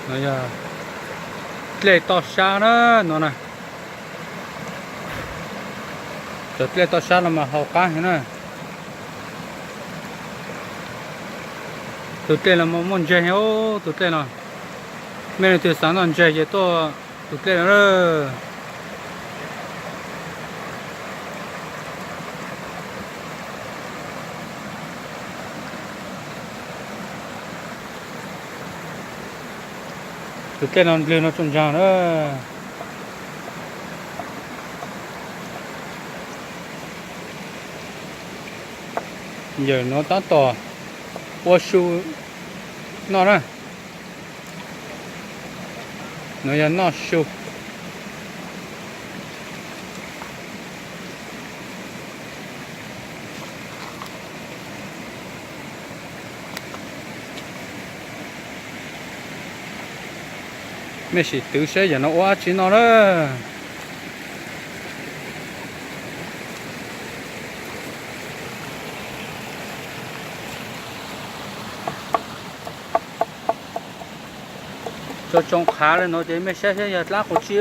No yog dlej toj sab na, no na. Cov dlej toj sab no mas haus qab heev na. Tus dlej no muaj ntseg, tus dlej no, mej leej twg xav noj ntseg ces tuaj tus dlej no. Tus dlej no ndlwg no tsaug ntsaug na. Yawm nuav tab tom ua su noj na. Nuav yog noj su. Mej sim twv saib yawm no ua dab tsi noj na. Tso tsoo qhav le nuav ces mej saib saib yog dlaab qub tsi.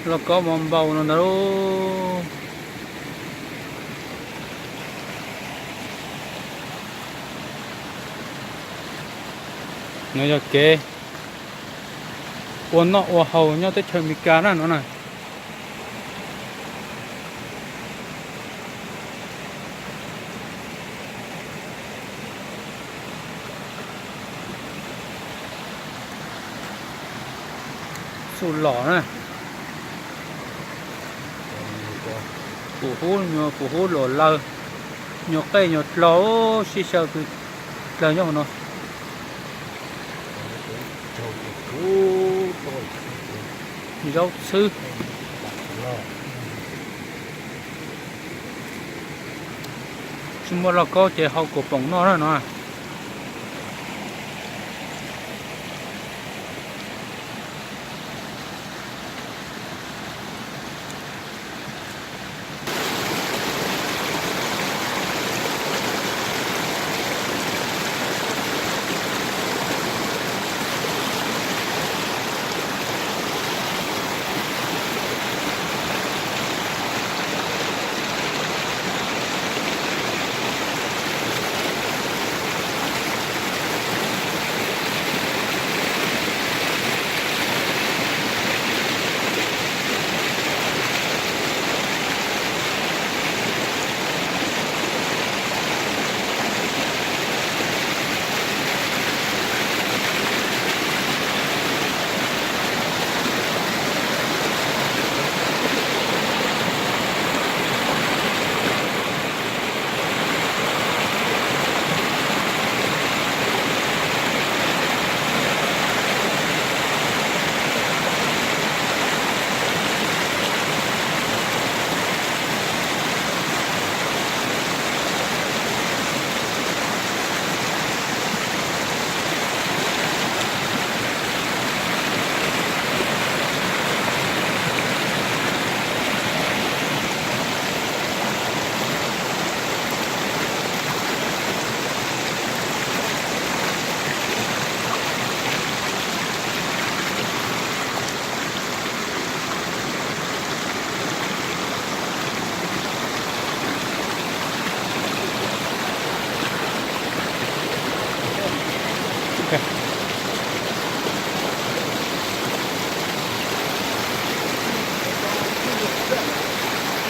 Lauj kaub mos npaum no ntag lauj. No yog kev ua noj ua haus nyob teb chaws Amelikas na no na. Txuj lom na. Pum hub, pum hub luam lawg, nyuag qej nyuag dlaug, sib xyaw dlaws nyob hauv no. Zaub txhwb. Tsis muaj lauj kaub ces hau kuas poom noj na no.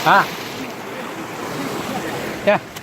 Hả? Kìa.